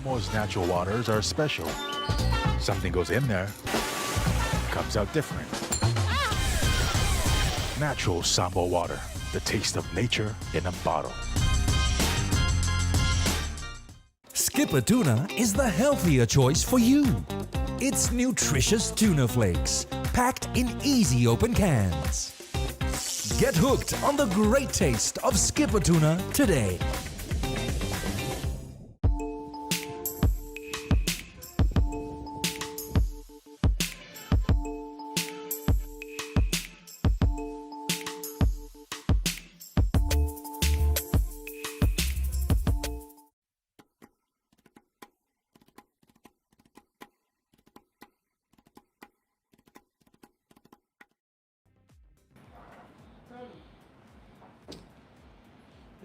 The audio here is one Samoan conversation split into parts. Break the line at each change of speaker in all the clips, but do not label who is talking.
Samoa's natural waters are special. Something goes in there, comes out different. Natural Samoa water, the taste of nature in a bottle.
Skippa Tuna is the healthier choice for you. It's nutritious tuna flakes, packed in easy open cans. Get hooked on the great taste of Skippa Tuna today.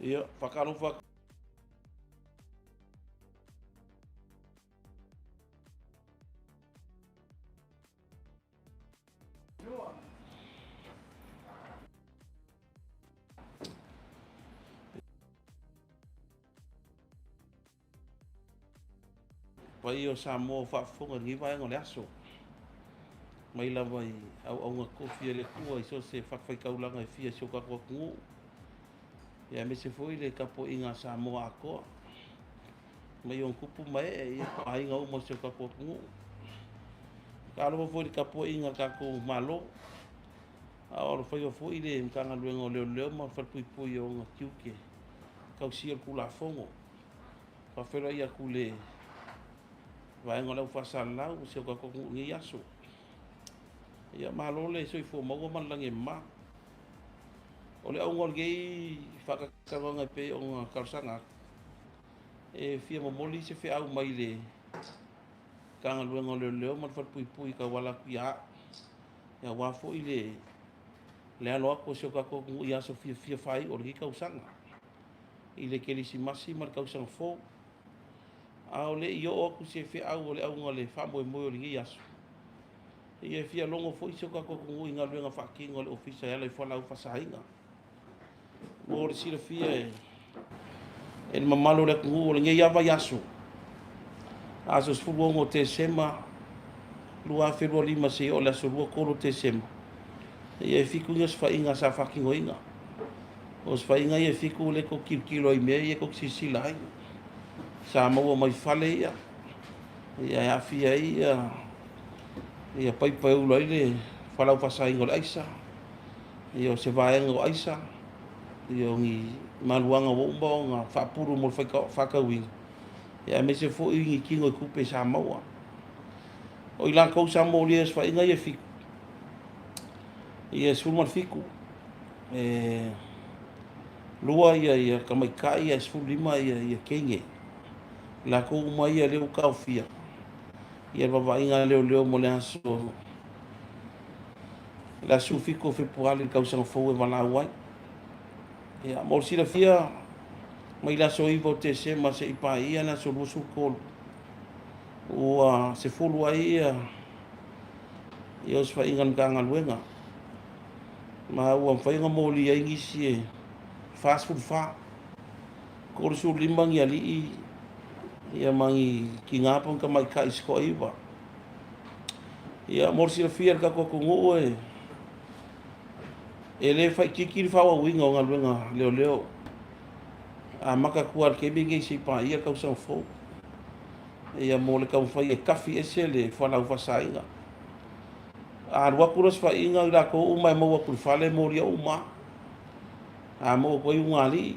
Ia, whakarongo Paia o Samoa o faafofoga i lenei vaega o le aso. Mai lava i auaunga tofi a le Atua i so o se fatafaitaulaga e fia i si o tatou atunuu, ia aemaise foi le tapuaiga a Samoa atoa, mai ona tupu ma ee, ia aiga uma o si o tatou atunuu. Talofa foi i le tapuaiga a le tatou Malo, a o alofaiva foi le Matagaluega o Leoleo ma le Falepuipui i ona tiute tausia o le Tulafono. Faafeiloai atu i le vaega o le au faasalalau o si o tatou atunuu i lenei aso. Ia malo le soifua maua ma le lagi e mama. O le auga o lenei faatautauga e pei ona talosaga atu, e fia momoli se feau mai le Matagaluega o Leoleo ma le Falepuipui e tauala atu ia au, aua foi le alo atu o si o tatou atunuu i aso fiafia faaiu o lenei tausaga, i le Kerisimasi ma le Tausaga Fou. A o le i oo atu se feau o le auga o le faamoemoe o lenei aso, ia e fia logo foi si o tatou atunuu i galuega faatino a le Ofisa e ala i fualaau faasaina. Mo le silafia e e le mamalu o le atunuu o lenei lava vaiaso, aso 16 o Tesema 2025 seia oo i le aso 23 o Tesema, ia e fitu ni osofaiga sa faatinoina. O osofaiga ia e fitu lea tou te tilotilo ai i mea ia tou te silasila ai. Sa maua mai fale ia, ia e aafia ai ia, ia paipa e ula ai le fualaau faasaina o le aisa, ia o se vaega o aisa, ia o ni maluaga ua uma ona faapulu mo le faatauina, ia aemaise foi ni tino i tupe sa maua. O i latou sa molia i osofaiga ia e fitu, ia e 17, e lua ia ia tamaitai ae 15 ia ia teine. Latou uma ia lea ua taofia ia le vaavaaiga a leoleo mo le aso le aso 17 o Fepuari le tausaga fou e valaau ai. Ia, mo le silafia, mai le aso 9 o Tesema seia paia le aso 23, ua sefulu ai ia ia osofaiga a le Matagaluega, ma ua mafai ona molia ai nisi e 44, 35 ni alii ia ma ni tinā po o ni tamaitai se toaiva. Ia, mo le silafia e le tatou atunuu e e le faaitiiti le faaauauina o galuega leoleo. Amata atu lava i le taimi lenei seia paia le tausaga fou. Ia mo le taumafai e tafi ese le fualaau faasaina. A alu atu le osofaiga i latou uma e maua atu i le fale e molia uma. A maua atu ai ugaalii,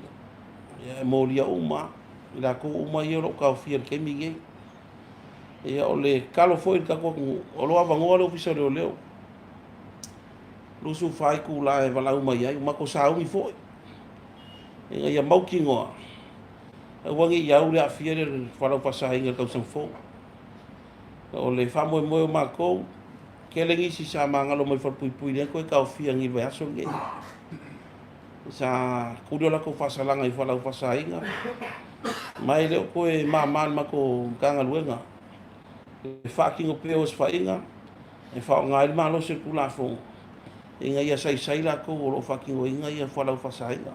ia e molia uma i latou uma ia o lo o taofia i le taimi lenei. Ia o le tatalo foi i le tatou atunuu, o lo o avanoa le Ofisa o Leoleo 24 itula e valaau mai ai, ua matou sauni foi ina ia mautinoa aua ne i au le aafia le fualaau faasaina i le tausaga fou. O le faamoemoe o matou, tele nisi sa magalo mai falepuipui lea toe taofia nei i le vaiaso lenei. Sa tuli o latou faasalaga i fualaau faasaina ma e le o toe mama i le matou Matagaluega le faatino pea o osofaiga e faaaoga ai le malosi o le Tulafono ina ia saisai latou o lo o faatinoina ia fualaau faasaina.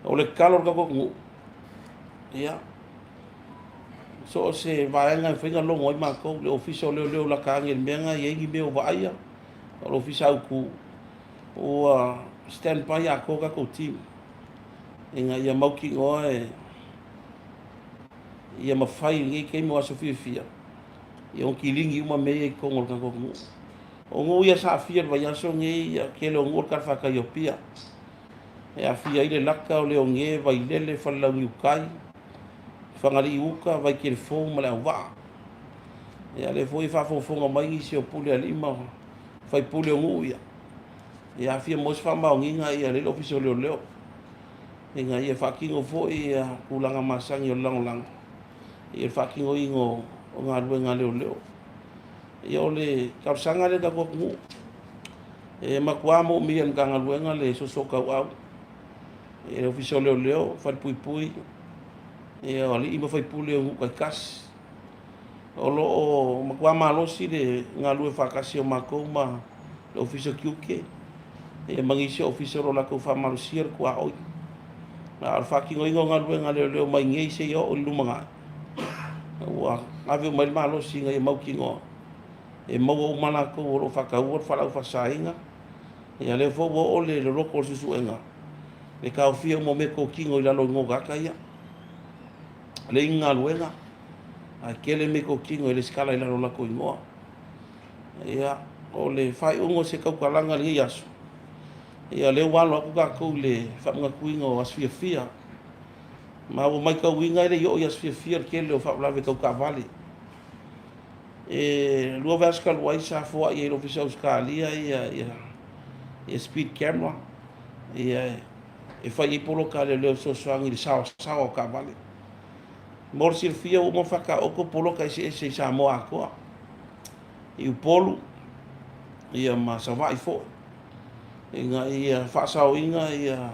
O le tatalo a le tatou atunuu, ia, So o se vaega e mafai ona logo ai matou, le Ofisa o Leoleo lata ane i le mea lena e i ai ni mea o vaaia, o le Ofisa Autu, ua stand by atoa tatou team ina ia mautinoa e ia mafai i lenei taimi o aso fiafia ia ona kilini uma mea ia i totonu o le tatou atunuu. O nuu ia sa aafia i le vaiaso lenei, ia tele o nuu o le talafatai o Apia, e aafia ai Lelata, o Leone, Vailele, Falelauniutai, Fagalii Uta, Vaitele Fou ma Leauvaa. Ia lea foi e faafogafoga mai nisi o pule alii ma faipule o nuu ia, ia aafia mo se faamaoniga ia lea le Ofisa o Leoleo ina ia faatino foi ia tulaga masani o le lagolago i le faatinoina o galuega a leoleo. Ia o le talosaga lea i le tatou atunuu, e matua moomia e le Matagaluega le soosoo tauau i le Ofisa o Leoleo, Falepuipui, ia o alii ma faipule o nuu taitasi. O lo o matua malosi le galulue faatasi o matou ma le Ofisa o Tiute ia ma nisi o ofisa o lo o latou faamalosia le tuaoi. A o le faatinoina o galuega a leoleo mai nei seia oo i le lumanai, ua ave uma i ai le malosi ina ia mautinoa e maua uma latou o lo o faataua le fualaau faasaina. Ia lea foi ua oo le loloto o le suesuega le taofia uma o meatotino i lalo o igoa o tagata ia. Leai ni galuega, ae tele meatotino e resitala i lalo o latou igoa. Ia, o le faaiuga o se tautalaga i lenei aso, ia lea ua alo atu tatou i le faamanatuina o aso fiafia, ma ua matauina e le i oo i aso fiafia le tele o faalavelave tau taavale. E 2 vaiaso talu ai sa foai ai e le Ofisa o Ausetalia ia speed camera ia e fai ai poloka a leoleo e fesoasoani i le saoasaoa o taavale. Mo le silafia ua uma ona faataoto poloka eseese i Samoa atoa, i Upolu ia ma Savaii foi, ina ia faasaoina ia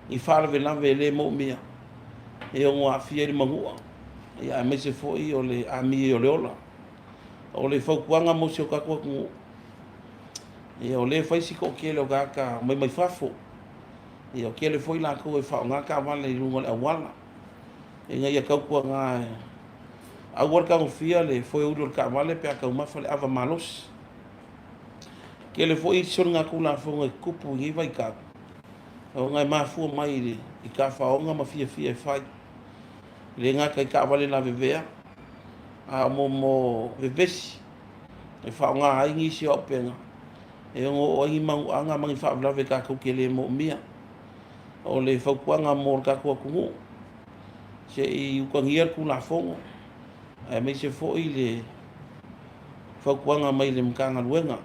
ni faalavelave e le moomia e ono aafia ai le manua, ia aemaise foi o le amia o le ola. O le fautuaga mo si o tatou atunuu, ia o lea e fai si toatele o tagata omai mai fafo, ia o tele foi latou e faaaoga taavale i luga o le auala, ina ia tautuana e aua le tagofia le foeuli o le taavale pe a taumafa le ava malosi. Tele foi isi soligatulafono e tutupu i lenei vaitau, ona e mafua mai i tafaoga ma fiafia e fai. E le gata i taavale lavevea, a o momo vevesi e faaaoga ai nisi o auupega e ono oo ai ni manuaga ma ni faalavelave tatou te le moomia. O le fautuaga mo le tatou atunuu, se i utagia le Tulafono aemaise foi le fautuaga mai le Matagaluega.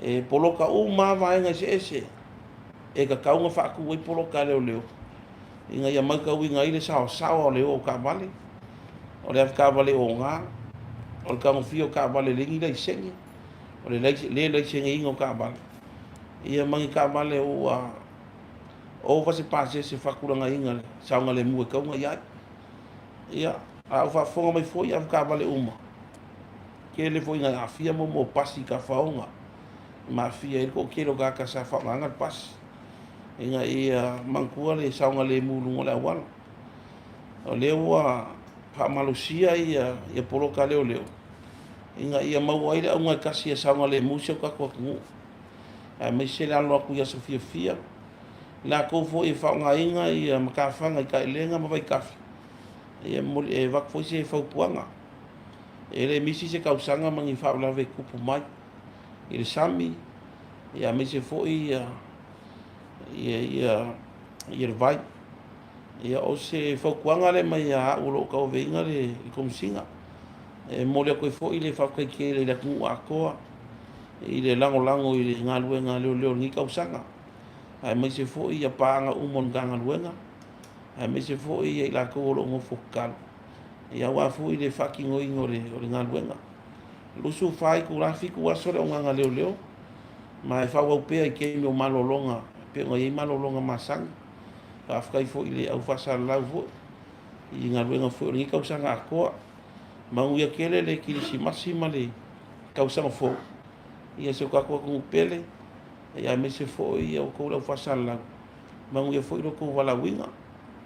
E poloka uma lava vaega eseese e tatau ona faatu ai poloka a leoleo ina ia matauina ai le saoasaoa o le o o taavale, o le avetaavale oga, o le tagofia o taavale e leai ni laisene, o le le laiseneina o taavale, ia ma ni taavale ua ova se pasese faatulagaina le saogalemu e tatau ona i ai. Ia, a o faafofoga mai foi avetaavale uma, tele foi ina aafia mo pasi i tafaoga, ma aafia ai le toatele o tagata sa faaaogaina le pasi ina ia manatua le saogalemu i luga o le auala. O lea ua faamalosia ia poloka a leoleo ina ia maua ai le auga e tasi ia saogalemu si o tatou atunuu, aemaise le alo atu i aso fiafia, latou foi e faaaogaina ia matafaga i taelega ma vaitafe, ia e avatu foi se fautuaga. E le misi se tausaga ma ni faalavelave e tupu mai i le sami, ia aemaise foi ia le vai. Ia o se fautuaga lea mai ia au o lo o tauaveina le Komesina. E momoli atu ai foi le faafetai tele i le atunuu atoa i le lagolago i le galuega a leoleo i lenei tausaga, aemaise foi ia paaga uma o le Matagaluega, aemaise foi ia i latou o lo o nofo tatalo, ia aua foi le faatinoina o le galuega. 24 itula, 7 aso le auaunaga a leoleo, ma e faaauau pea i taimi o malologa e pei ona i ai malologa masani. Faafetai foi i le au faasalalau foi i galuega foi o lenei tausaga atoa. Manuia tele le Kerisimasi ma le tausaga fou ia si o tatou atunuu pele, ia aemaise foi ia outou le au faasalalau. Manuia foi lo outou valaauina.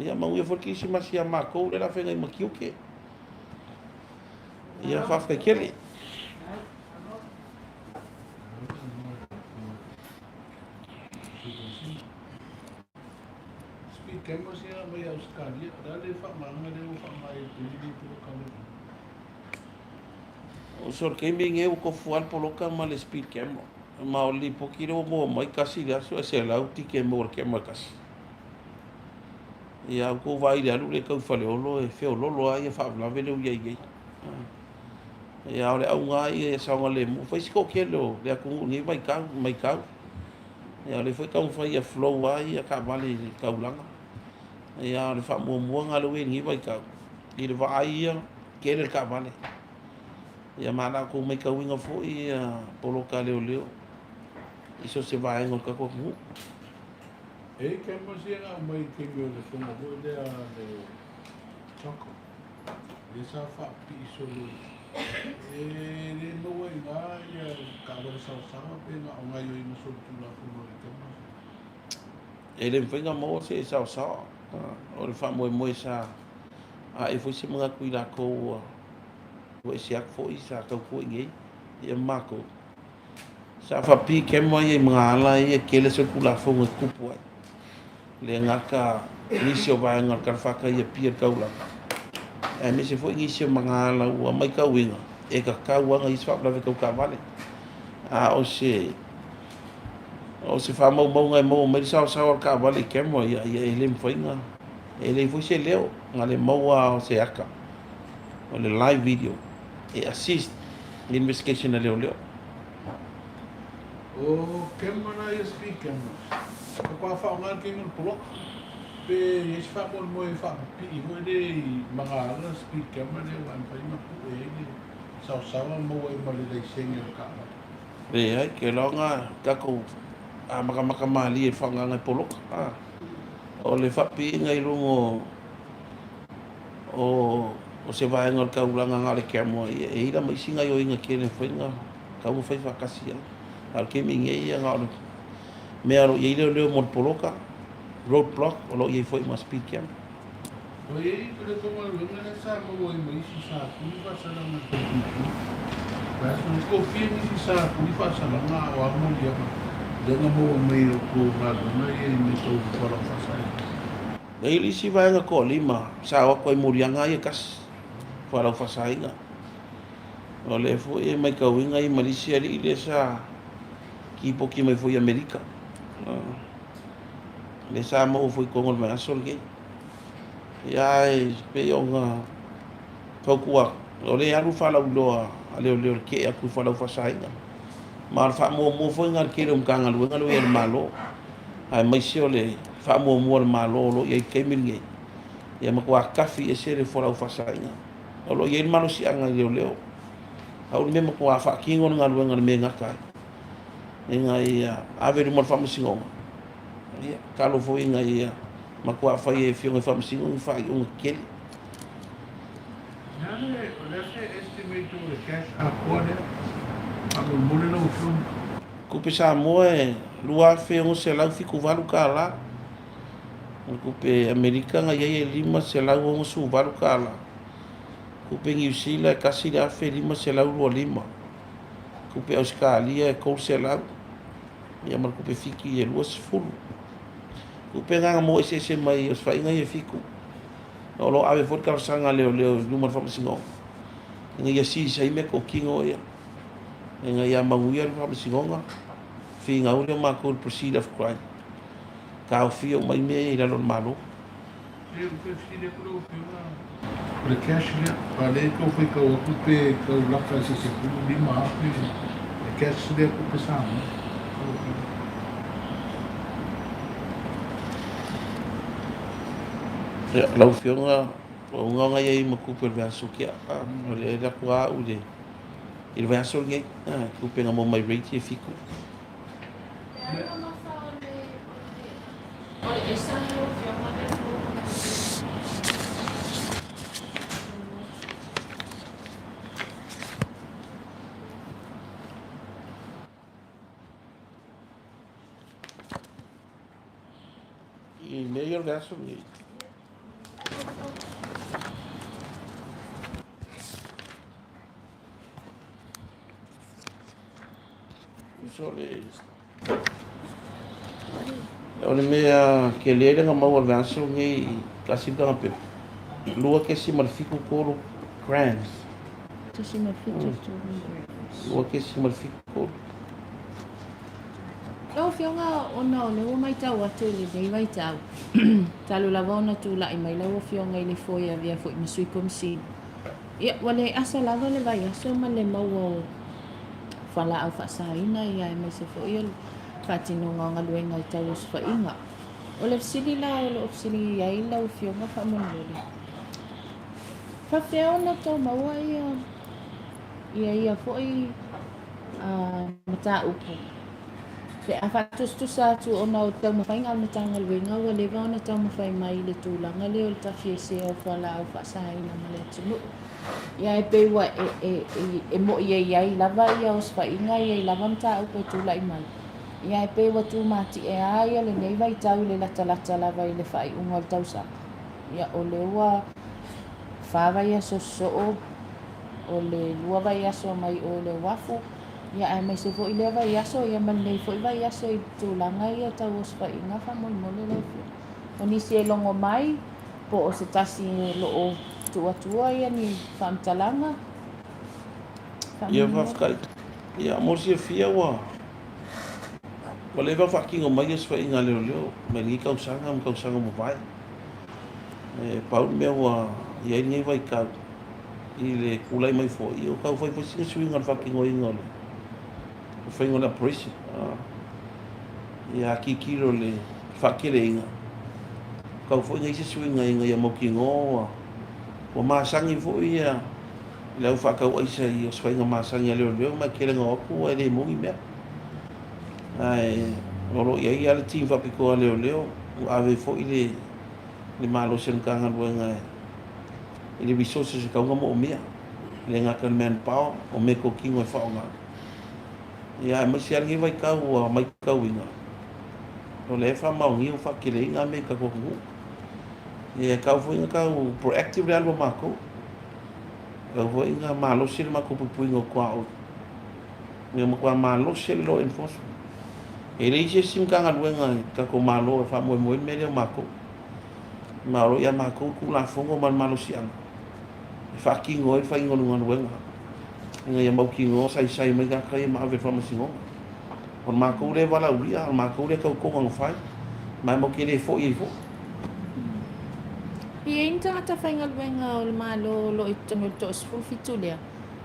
Ia manuia foi le Kerisimasi ia matou lea o le a feagai ma tiute. Ia, faafetai tele. O le taimi lenei ua tofu lava le poloka ma le speed camera. Ma o le lipoti lea ua maua mai, tasi le aso e 100 tike e maua i le camera e tasi. Ia, a outou vaai i le alu lea e tau i Faleolo, e feoloolo lava ia faalavelave lea ua i ai nei. Ia, a o le auga lava ia ia saogalemu. Fai si toatele o le atunuu i lenei vaitau, matau. Ia, o lea foi e taumafai ia flow lava ia taavale i le taulaga. Ia, a o le faamuamua lena lea ua i ai i lenei vaitau, i le vaai ia, tele le taavale. Ia ma la outou matauina foi ia poloka a leoleo i so o se vaega o le tatou atunuu.
E i ai cameras ia na aumai i le taimi o le fono foi lea a le Choco, lea sa faapipii solo e le maua i ina ia taavale saosaoa pe na o gaoioiga solitulafono a le cameras.
E le mafai ona maua se saosaoa. O le faamoemoe sa ae foi se manatu i latou ua Ua ese atu foi sa tautua i inei ia ma matou. Sa faapipii camera ia i magaala ia e tele solitulafono e tutupu ai. Le gata nisi o vaega o le talafatai i Apia i le taulaga, aemaise foi nisi o magaala ua matauina e tatau lava ona i ai se faalavelave tau taavale. A o se o se faamaumauga e maua mai le saosaoa o le taavale i camera ia, ia e le mafai ona e leai foi se leo na le maua lava o se ata o le live video e assist i investigation a leoleo.
O camera ia speed cameras, faatoa faaaoga le taimi o le poloka pe i ai se faamoemoe e faapipii foi lea i magaala speed camera lea aua e mafai ona pue ai le saosaoa maua ai ma le laisene o le taavale.
Leai, keiloga tatou amatamata malie i le faaaogaina e poloka. O le faapipiiga i luga o se vaega o le taulaga na o le camera, ia e i ai la ma isi gaoioiga tele e mafai ona tatau ona fai faatasi ai. A o le taimi nei, ia na o le mea o lo o i ai leoleo mo le poloka, road block, o lo o i ai foi ma speed camera.
Ua i ai le tou galuega lea sa maua ai ma isi sa tui faasalaga i le falepuipui. O le a se kofia nisi sa tui faasalaga a o a moliaga lea na maua mai i outou galuega ia i mea tau fualaau faasaina?
E i ai le isi vaega toalima sa o atu ai moliaga ia e tasi, fualaau faasaina. O lea foi e matauina i ma le isi alii lea sa kipoti mai foi i Amerika. Lea sa maua foi i totonu o le vaiaso lenei. Ia ae pei ona fautua atu, o lea e alu le faalauiloa a leoleo i le tee atu i fualaau faasaina. Ma o le faamuamua foi lena i le tele o Matagaluega lea ua i ai a le Malo, aemaise o le faamuamua a le Malo o lo o i ai i le taimi lenei, ia matua tafi ese le fualaau faasaina. O lo o i ai le malosiaga i leoleo. A o le mea matua faatino le galuega i le mea e gata ai, ina ia ave i luma o le faamasinoga. Ia, tatalo foi ina ia matua fai e Afioga i Faamasino ni faaiuga tetele.
O le a se estimate o le cash atoa lea? Faamolemole lau Afioga.
Tupe Samoa e $2,678. O le tupe Amerika na i ai e $568. Tupe Niu Sila e $1,525. Tupe Ausetalia e $300. Ia ma le tupe Fiti e 20. Tupe na na maua eseese mai osofaiga ia e fitu. O lo o ave foi le talosaga a leoleo i luma o le faamasinoga ina ia seize ai meatotino ia, ina ia manuia le faamasinoga, finau lea o matou i le proceed of crime, taofia uma ai mea ia i lalo o le Malo.
Ia, ou te fesili atu lau Afioga, o le cash lea, a o lea e tau faitau atu pe tau lata i se $15,000 le cash lea tupe Samoa lau Afioga.
Ia, lau Afioga, o uga na i ai ma tupe o le vaiaso tea, o lea e alu atu lava au i le vaiaso lenei, tupe na maua mai rate e fitu. I mea ia o le vaiaso lenei. Tusa o le mea tele lea na maua i le vaiaso lenei i tasi le taga pepa, 2.73 grams. 2.73.
Lau Afioga, ona o lea ua matau atu i lenei vaitau, talu lava ona tulai mai lau Afioga i le foe e avea foi ma Sui Komesina, ia, ua le asa lava le vaiaso ma le maua o fualaau faasaina, ia, aemaise foi o le faatinoga o galuega i tau osofaiga. O le fesili la o lo o fesili ai lau Afioga faamolemole, faapefea ona tau maua ia ia ia foi mataupu pe a faatusatusa atu ona o taumafaiga a le Matagaluega ua leva ona taumafai mai i le tulaga lea o le tafiesea o fualaau faasaina ma le atunuu. Ia e pei ua e, e, e, e mo'i e i ai lava ia osofaiga, e i ai lava mataupu e tulai mai. Ia e pei ua tumati'e lava ia lenei vaitau i le latalata lava i le faaiuga o le tausaga. Ia o lea ua fa vaiaso sosoo, o le lua vaiaso mai o le uafu, ia aemaise foi lea vaiaso, ia ma lenei foi vaiaso i tulaga ia tau osofaiga faamolemole lau Afioga. O nisi e logo mai, po o se tasi o lo o tuu atua ia ni faamatalaga
Ia,
faamolemole.
faafetai. Ia, mo le silafia ua ua leva ona faatino mai osofaiga a leoleo mai lenei tausaga ma tausaga ua mavae. E pau le mea ua i ai lenei vaitau i le tulai mai foi, o tau fai foi sina suiga o le faatinoina o le faiga o le operation. Ia a tilotilo i le faateleina, tau foi na i ai se suiga ina ia mautinoa ua masani foi ia le au faatau aisa i osofaiga masani a leoleo, ma e tele na o atu ua e le moni mea. Ae o lo o i ai lava le team faapitoa a leoleo ua ave foi le le malosi o le Matagaluega i le resources e tatau ona moomia, e le gata i le manpower, o meatotino e faaaoga. Ia aemaise lava lenei vaitau ua matauina, o lea e faamaonia ua faateleina mea i le tatou atunuu. Ia e tatau foi ona tau proactive le alu a matou. E tatau foi ona malosi le matou puipuiga o tuaoi. Ia matua malosi le law enforcement. E leai se isi Matagaluega i le tatou Malo e faamoemoe i le mea lea o matou. Ma o lo o ia matou le Tulafono ma le malosiaga e faatino ai le faiga o le galuega ina ia mautinoa saisai mai tagata ia ma ave i le faamasinoga. O le matou lea e valaaulia, o le matou lea e tautoga na fai, ma e matou te le foi ai foi.
E i ai ni tagata faigaluega o le Malo o lo o i totonu o le toa-17 lea?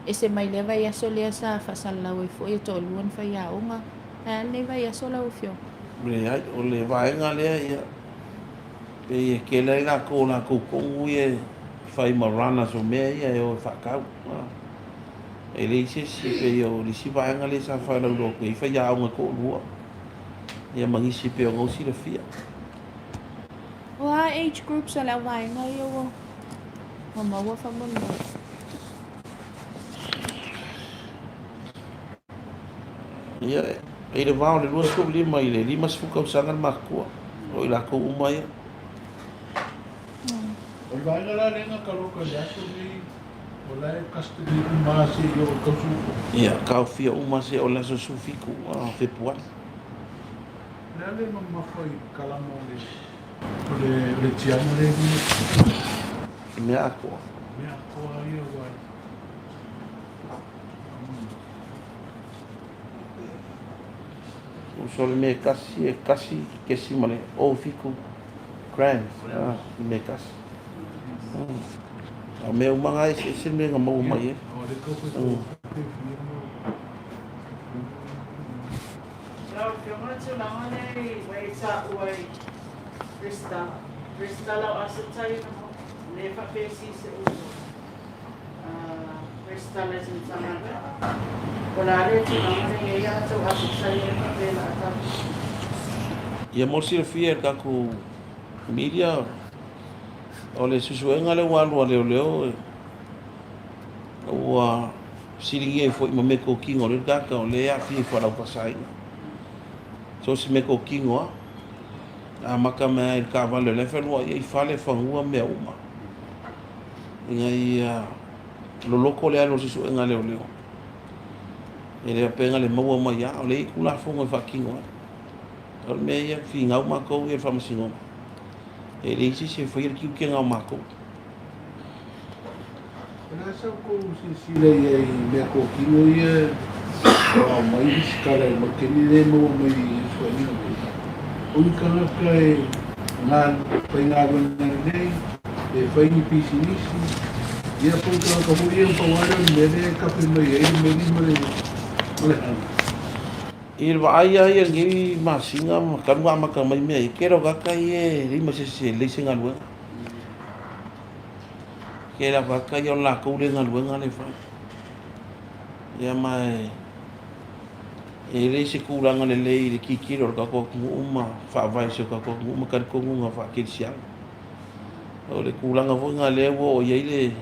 Ese mai lea vaiaso lea sa faasalalau ai foi e toalua ni faiaoga. Ae a lenei vaiaso lau Afioga?
Leai, o le vaega lea, ia, pei e tele ai latou o latou tonu ia e fai ma runners o mea ia e o e faatau. E leai se isi, pei o le isi vaega lea sa faailoilo atu ai faiaoga e toalua, ia ma nisi pei ona ou silafia.
O a age groups o le auvaega ia ua maua faamolemole?
Ia, i le va o le 25 i le 50 tausaga le matutua, o i latou uma ia.
O le vaega la lea na taloka i le aso lenei, o la e custody uma lava seia oo i le tausaga fou.
Ia, taofia uma seia oo i le aso 17 o Fepuari.
O le a le mamafa i kalama o le o le o le tiama lea e
I mea atoa.
Mea atoa ia ua
Uso le mea e tasi, e tasi kesi ma le 07 grams, le mea e tasi. A o mea uma na e eseese mea na maua mai ai.
Lau Afioga, o le tulaga lea i ua e taua i resitala, resitala o aseta ia na maua, lea e faapea e si se uso resitala i se Matagaluega. O le a le tulaga lea e i ai a outou aseta ia e faapea o le a tatou.
Ia mo le silafia e le tatou media, o le suesuega lea ua alu a leoleo, ua Fesiligia ai foi ma meatotino a lea tagata o lea e aafia i fualaau faasaina. So o se meatotino lava, amata mai lava i le taavale o la e fealuai ai, fale, fanua, mea uma, ina ia loloto le alu o le suesuega a leoleo. E le faapea na le maua mai lava, o lea e i ai Tulafono e faatino ai. O le mea ia, finau matou ia i le Faamasinoga, e leai se isi e faia le tiute na o matou.
O le a sa outou silasila i ai i meatotino ia e aumai isi tala i makeni lea e maua mai i fesoasoani nei? O ni tagata e faigaluega lelei, e fai ni pisinisi, ia po o ni tagata foi ia na pau lava lea o le mea lea e tafe mai ai le meli ma le hana.
I le vaai lava ia i lenei masina ma talu ona amata mai mea ia, tele o tagata ia e leai ma se isi e lelei se galuega. Tele lava o tagata ia o le latou lea galuega lea e fai. Ia ma e leai se tulaga lelei i le tilotilo a le tatou atunuu ma faavae o si o tatou atunuu ma talitonuga faakerisiano. O le tulaga foi lena lea ua oo i ai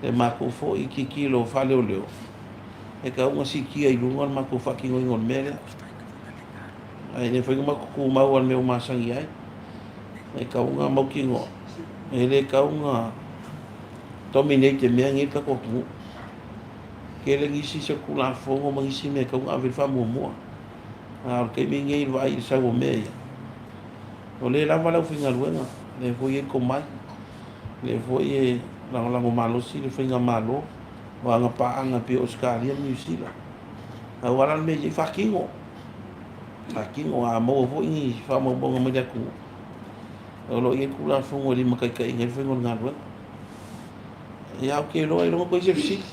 le matou foi tilotilo faaleoleo, e tatau ona siitia i luga le matou faatinoina o le mea lea. Ae le mafai ona matou tumau lava i le mea ua masani ai. E tatau ona mautinoa, e le tatau ona dominate e mea nei le tatou atunuu. Tele nisi solitulafono ma nisi mea e tatau ona ave i ai le faamuamua. A o le taimi lenei i le vaai i le sau o mea ia, o lea e lava le aufaigaluega, lea foi e i ai le tomai, lea foi e lagolago malosi le faigamalo o ana paaga e pei o Ausetalia ma Niu Sila. Aua la le mea ia i faatino, faatino. A maua foi ni faamaumauga mai le atunuu, o lo o i ai le Tulafono e limataitaiina ai le faiga o le galuega. Ia, ou te iloa ailoga toe i ai se fesili.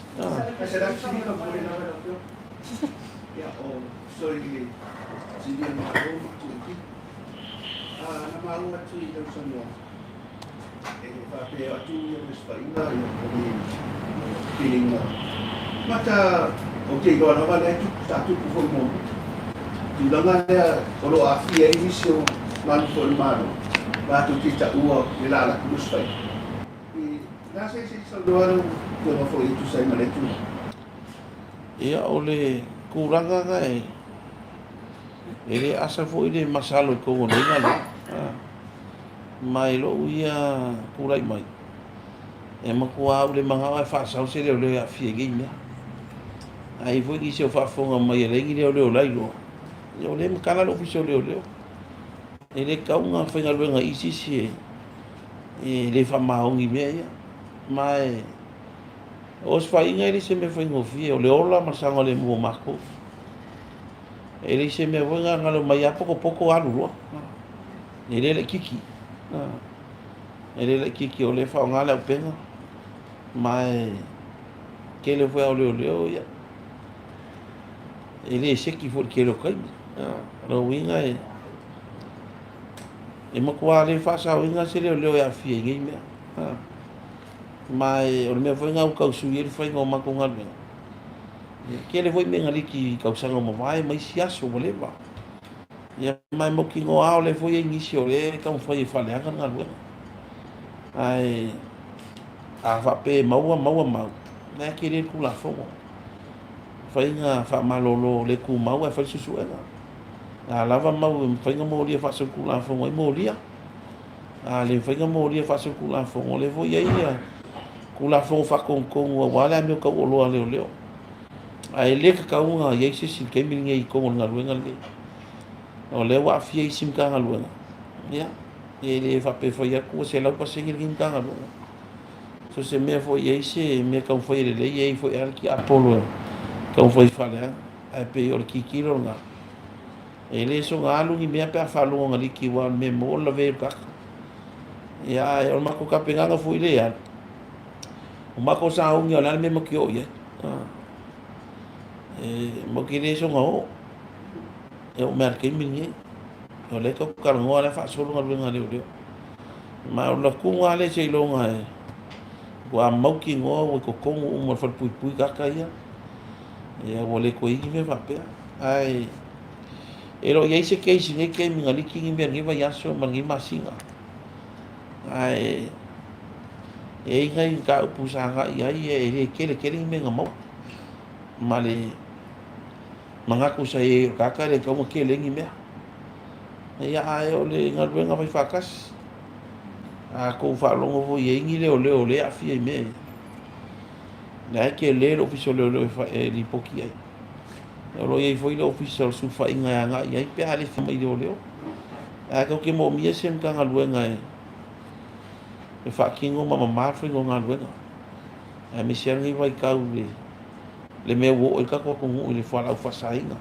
Ia, o le tulaga na e e le asa foi le masalo i totonu o lenei galuega. Ma i lou ia tulai mai, e matua au le manao e faasao se leoleo e aafia i nei mea. A i ai foi nisi o faafofoga mai e leai ni leoleo la iloa, ia o lea e matala le ofisa o leoleo. E le tatau ona faigaluega i isi isi e le faamaoni i mea ia. Ma e, o osofaiga e le se mea faigofie, o le ola ma le saogalemu o matou. E leai se mea foi na na o mai lava potopoto alu loa. E le laitiiti. E le laitiiti o lea e faaaoga le auupega ma e tele foi ao leoleo ia. E le seki foi i le tele o taimi. O lona uiga e e matua le faasaoina se leoleo e aafia i nei mea. Ma e, o le mea foi na ua tau sui ai le faiga o matou galuega. Ia, tele foi mea na liki i tausaga ua mavae ma isi aso ua leva. Ia, ma e mautinoa lava o lea foi e i ai nisi o lea e taumafai e faaleaga le galuega. Ae a faapea e maua, maua mau, o la e tele le Tulafono. Mafai ona faamalolo le tumau ae fai le suesuega. A lava mau e mafai ona molia faasolitulafono ai, molia. A le mafai ona molia faasolitulafono, o lea foi e i ai ia Tulafono faatonutonu aua le amio tauoloa a leoleo. Ae le tatau ona i ai se isi i le taimi lenei i totonu o le galuega lenei. O lea ua aafia isi Matagaluega, ia, e le faapea e fai atu ua 100% lenei Matagaluega. So o se mea foi e i ai se mea e taumafai e lelei, e i ai foi lava le tiapolo e taumafai e faaleaga. Ae pei o le tilotilo lena. E le soona alu ni mea pe a faalogo na liki aua o le mea mo o le lavea i le kaka. Ia ae o le matou tapenaga foi lea e alu, o matou sauni o le a le mea matou te oo i ai. E matou te le soona oo, e oo mai lava i le taimi lenei. O lea tatou te talanoa o la e faasolo galuega a leoleo. Ma o le latuga lava lea seiloga e matua mautinoa ua i totonu uma o le falepuipui tagata ia, ia ua le toe i ai ni mea faapea. Ae e le o i ai se case i nei taimi na liki ni mea i lenei vaiaso ma lenei masina. Ae e i ai nai mataupu sa agai i ai e le tele tele ni mea na maua. Ma le manatu sa i ai o le tagata e le tatau ona tele ai ni mea. Ia ae o le galuega fai faatasi. A tou faalogo foi e i ai ni leoleo o lea e aafia i mea ia, o la e tele le ofisa o leoleo e lipoti i ai. O lo o i ai foi le Ofisa o le Sulufaiga e agai i ai pe a le fia mai leoleo. Ae tatou te moomia se Matagaluega e e faatino ma mama le faiga o galuega. Aemaise lava lenei vaitau i le mea ua oo i ai le tatou atunuu i le fualaau faasaina.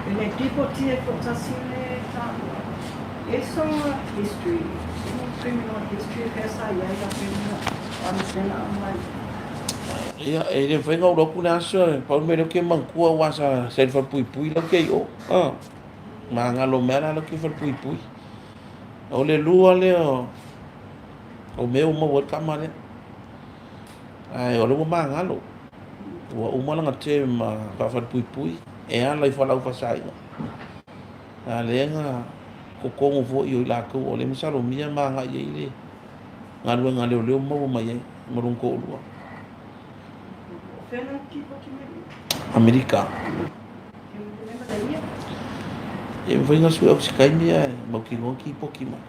E le lipoti e toatasi le taua. E sona history, criminal history pea sa i ai la pena faamasinoga aumai.
Ia, e le mafai ona ou atu le aso, pau le mea lea ou te manatua aua sa sa i le falepuipui la ou te i o. Ah, magalo mai la la ou te i falepuipui. O le lua lea o mea ua maua ai le tama lea. Ae o lea ua magalo. Ua uma lana term faafalepuipui e ala i fualaau faasaina. A lea na totonu foi o i latou o lea e masalomia ma agai i ai le galuega a leoleo maua mai ai ma lona toalua. Amerika. E mafai ona sue atu se taimi ae mautinoa kipoti mai.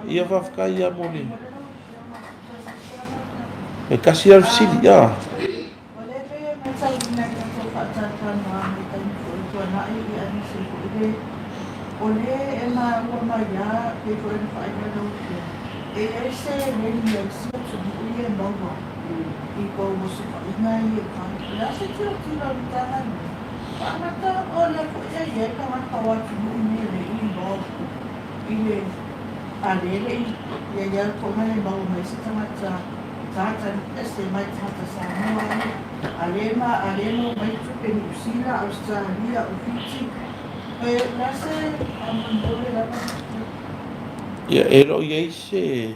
Ia faafetai ia mo le E tasi lava le fesili, ia.
O lea pei e matauina i tatou faatalatalanoaga i taimi foi ua tuanai aemaise foi le o lea e maua mai lava pei foi ona faailoa lau Afioga, e i ai se leniency o atunuu ia e maua i tou osofaiga ia e fai. O le a se tilotilo a le Matagaluega? Faamata o lea foi e i ai tagata o atunuu nei e le i involved i le a lea e le i i ai lava po o le maua mai se tagata tagata ese mai tagata Samoa ia a lea ma a lea maua mai tupe Niu Sila, Ausetalia, o Fiti e o le a se faamolemole lava.
Ia e le o i ai se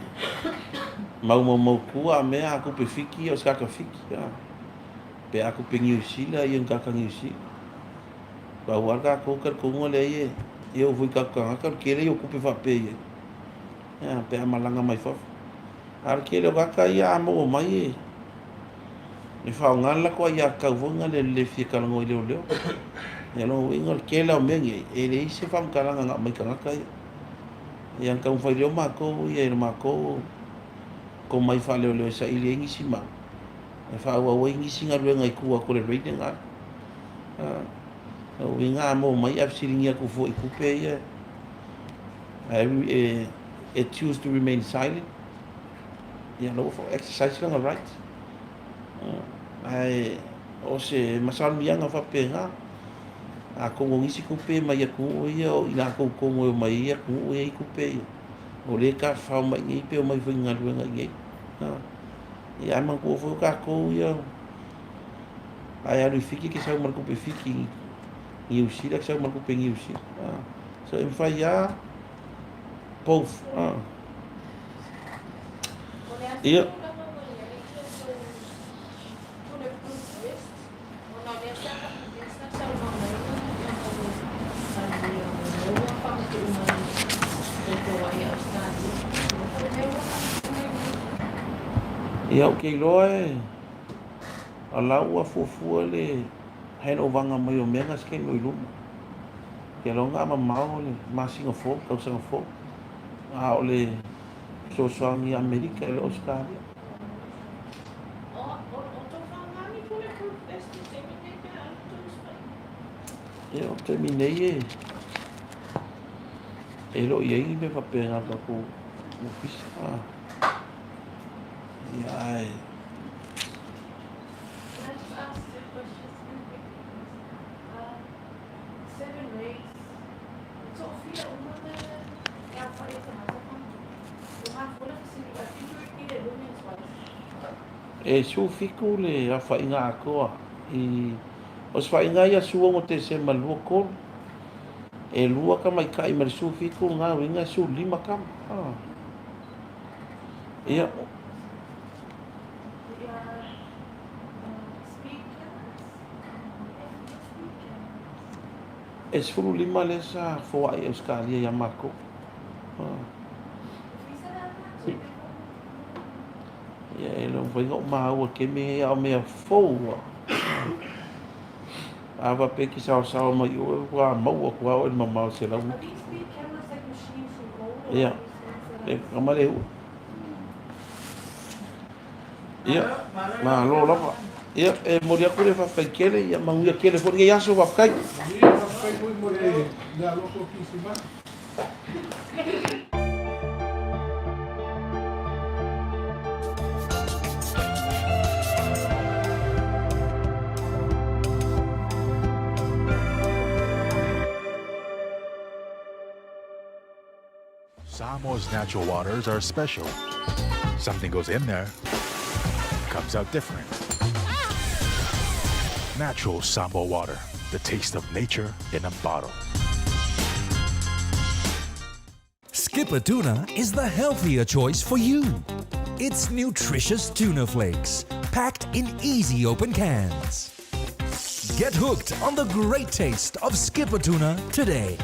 mau maumautu a mea a tupe Fiti ia o se tagata Fiti a pe a tupe Niu Sila ia o ni tagata Niu Sila. Pau lava le tatou talitonuga lea e e oo foi i tatou tagata o le tele ia o tupe faapea i ai ia pe a malaga mai fafo. A o le tele o tagata ia a maua mai e e faaaoga le latou aiatatau foi lena e le fia talanoa i leoleo. Ia o lona uiga o le tele lava o mea nei e leai se faamatalaga na aumai i tagata ia. Ia na taumafai lelei matou ia i le matou tomai faaleoleo e saili ai nisi mau e faaauau ai nisi galuega i tua atu o le raid lena. O uiga a maua mai ae fesiligia atu fua i tupe ia ae e choose to remain silent ia la ua exercise lana right. Ae o se masalimiaga faapena atonu o nisi tupe mai atunuu ia o i latou tonu e omai ai atunuu ia i tupe ia o lea e tafafao mai i inei pe omai faigaluega i inei. Ia ae manatua foi o tatou ia Ae alu i Fiti ke sau ma le tupe Fiti, Niu Sila ke sau ma le tupe Niu Sila. So e mafai lava both. Ia. Ia, ou te iloa e A la ua fuafua le handover mai o mea na se taimi o i luma. Ke aloga a mamao le masina fou, tausaga fou. A o le fesoasoani i Amerika e le o Ausetalia. Ia, o le taimi nei e, e le o i ai ni mea faapena i le tatou ofisa. Ia, ae E 17 le aofaiga atoa i O se faiga ia 16 Tesema 23 E lua tamaitai ma le 17 lena uiga e 15 tama. Ia. E 15 lea sa foai i Ausetalia ia matou. Ia e le o mafai ona ou maua i le taimi lenei a o mea fou lava. A faapea e te saosaoa mai i o, e matua maua atu lava oe i le mamao e 100 mita. Ia, e kama le ua. Ia, malo lava. Ia, e momoli atu le faafetai tele, ia manuia tele foi lenei aso, faafetai.
Manuia, faafetai foi mo le alofa o Kirisimasi.
Samoa's natural waters are special. Something goes in there, comes out different. Natural Samoa water, the taste of nature in a bottle.
Skipper Tuna is the healthier choice for you. It's nutritious tuna flakes, packed in easy open cans. Get hooked on the great taste of Skipper Tuna today.